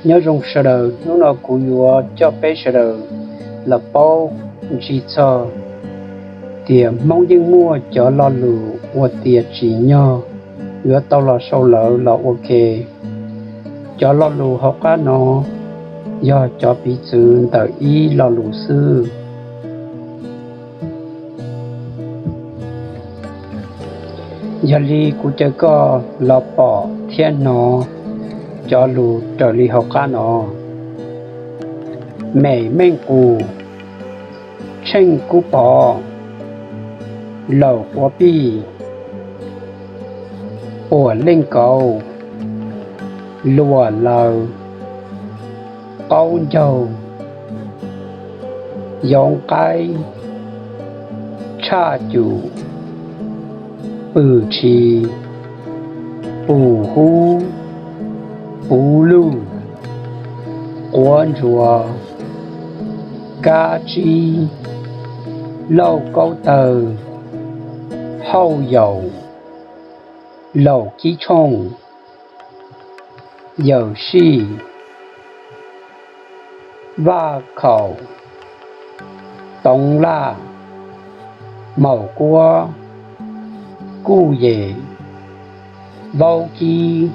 Nyob zoo sawv daws, hnub no kuv yuav coj peb sawv daws los paub ntsib txog tias Hmoob yeej muaj cov lo lus ua tias tsim nyog yuav tau los sau lawv los ua ke. Cov lo lus hauv qab no yog cov piv txwv ntawm ib lo lus xwb. Yog li kuv caw koj los pom thiab hnov cov lus raws li hauv qab no: Mem meej qus, tsheej kub pov, laum quav pij, puam leej kauv, luam laws, qaub ncaug, yoov qaib, tshaj cum, pwm tshis, pum hub, puv lug, quav ntsuav, kab tsib, lauj kaub tawg, hauj yaum, laum kib tshooj, yawm sij, vaj khaum, toov laj, maum kuab, kuj yem, vaub kib,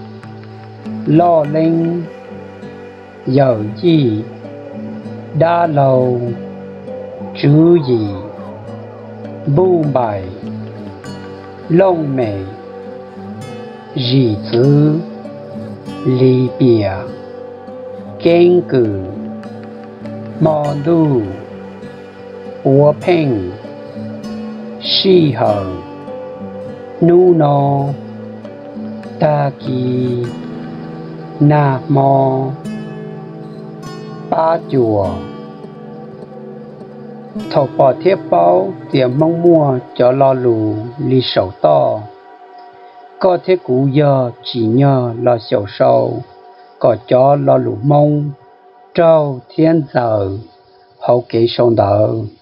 loj leeb, yawm yij, dab laug, tswv yim, npuj npaim, looj mem, zim txwv, li piam, keeb kwm, hmo ntuj, puav pheej, sij hawm, hnub no, tag kis, nag hmo, pab cuam. Thaum pom thiab paub tias Hmoob muaj cov lo lus li saum toj, koj thiab kuv yog tsim nyog los xyaum sau kom cov lo lus Hmoob raug thiab ntxaws hauv kev sau ntawv.